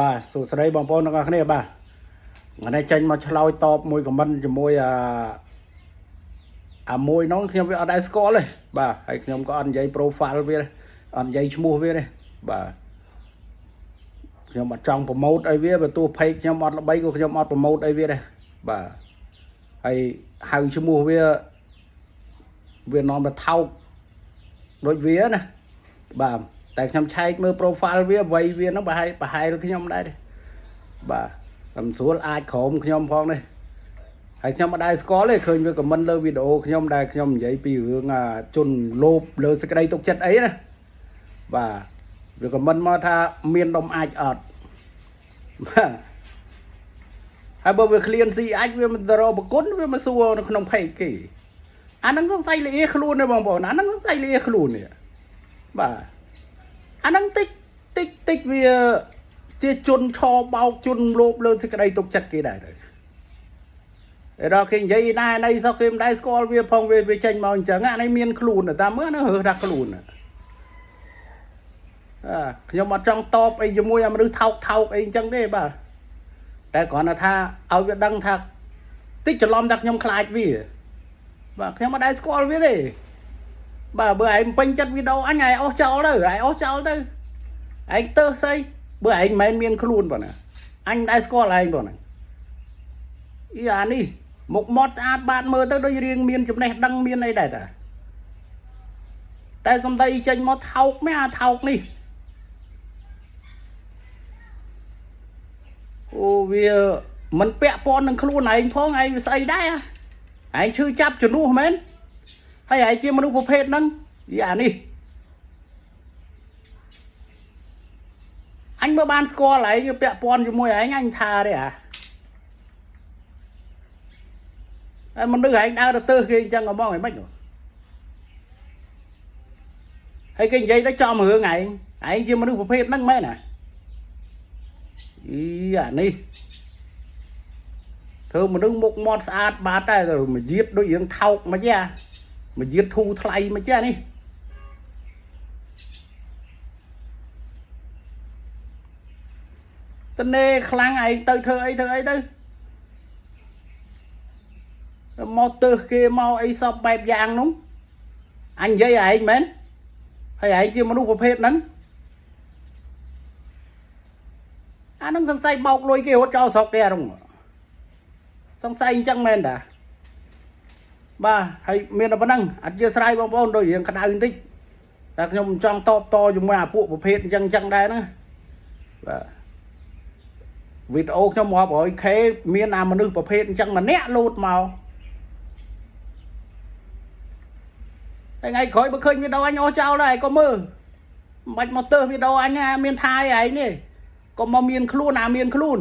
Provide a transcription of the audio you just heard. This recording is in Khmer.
បាទសួស្តីបងប្អូនទាំងអស់គ្នាបាទថ្ងៃនេះចេញមកឆ្លើយតបមួយ comment ជាមួយអាអាមួយនោះខ្ញុំវាអត់ដែរស្គាល់ទេបាទហើយខ្ញុំក៏អត់និយាយ profile វាទេអត់និយាយឈ្មោះវាទេបាទខ្ញុំអត់ចង់ promote អីវាបើទោះ page ខ្ញុំអត់ល្បីក៏ខ្ញុំអត់ promote អីវាដែរបាទហើយហៅឈ្មោះវាវានាំទៅថោកដូចវាណាបាទតែខ្ញុំឆែកមើល profile វាវ័យវាហ្នឹងប្រហែលប្រហែលខ្ញុំដែរទេបាទតែមិនស្រួលអាចក្រោមខ្ញុំផងនេះហើយខ្ញុំមិនដែរស្គាល់ទេឃើញវា comment លើវីដេអូខ្ញុំដែលខ្ញុំនិយាយពីរឿងអាជនលោភលើសេចក្តីទុកចិត្តអីណាបាទវា comment មកថាមានដុំអាចអត់បាទហើយបើវាឃ្លានស៊ីអាចវាមិនទៅរកប្រគុណវាមកសួរនៅក្នុង page គេអាហ្នឹងសង្ស័យលាខ្លួនទេបងប្អូនអាហ្នឹងសង្ស័យលាខ្លួននេះបាទអាហ្នឹងតិចតិចតិចវាជាជនឆបោកជនលោភលើសេចក្តីទុកចិត្តគេដែរទៅឯដល់គេនិយាយណែណីសោះគេមិនដែរស្គាល់វាផងវាវាចេញមកអញ្ចឹងអានេះមានខ្លួនតាមមើលណារើសថាខ្លួនអាខ្ញុំអត់ចង់តបអីជាមួយអាមនុស្សថោកថោកអីអញ្ចឹងទេបាទតែគ្រាន់តែថាឲ្យវាដឹងថាតិចច្រឡំថាខ្ញុំខ្លាចវាបាទខ្ញុំអត់ដែរស្គាល់វាទេបាទបើឯងពេញចិត្តវីដេអូអញឯងអស់ចោលទៅឯងអស់ចោលទៅឯងទៅស្អីបើឯងមិនមែនមានខ្លួនប៉ុណ្ណាអញមិនដែរស្គាល់ឯងប៉ុណ្ណាអីអានេះមុខមាត់ស្អាតបាតមើលទៅដូចរៀងមានចំណេះដឹងមានអីដែរតាតែសំដីចេញមកថោកមែនអាថោកនេះអូវាមិនពាក់ព័ន្ធនឹងខ្លួនឯងផងឯងវាស្អីដែរឯងឈឺចាប់ជំនួសមែនហើយឯងជាមនុស្សប្រភេទហ្នឹងយីអានេះអញមើលបានស្គាល់ឯងពាក់ព័ន្ធជាមួយឯងអញថាទេអាហើយមនុស្សឯងដើរទៅទើសគេអញ្ចឹងហ្មងឯងមិនហើយគេនិយាយទៅចំរឿងឯងឯងជាមនុស្សប្រភេទហ្នឹងមែនណាអីអានេះធ្វើមនុស្សមុខមាត់ស្អាតបាតតែមកយាតដូចរឿងថោកមកយ៉ាមកយាតធូរថ្លៃមកចានេះតនេខ្លាំងឯងទៅធ្វើអីធ្វើអីទៅមកទើសគេមកអីសពបែបយ៉ាងនោះអញនិយាយឯងមែនហើយឯងជាមនុស្សប្រភេទហ្នឹងអាហ្នឹងសង្ស័យបោកលុយគេរត់ចោលស្រុកគេអានោះសង្ស័យអញ្ចឹងមែនតាបាទហើយមានតែប៉ុណ្្នឹងអធិស្ឋានបងប្អូនដូចរៀងក្តៅបន្តិចតែខ្ញុំមិនចង់តបតជាមួយអាពួកប្រភេទអញ្ចឹងអញ្ចឹងដែរណាបាទវីដេអូខ្ញុំរាប់រយ K មានអាមនុស្សប្រភេទអញ្ចឹងម្នាក់លោតមកហើយថ្ងៃក្រោយបើឃើញវីដេអូអញអស់ចោលដែរក៏មើលមិនបាច់មកទើសវីដេអូអញណាមានថាយឯងនេះក៏មកមានខ្លួនអាមានខ្លួន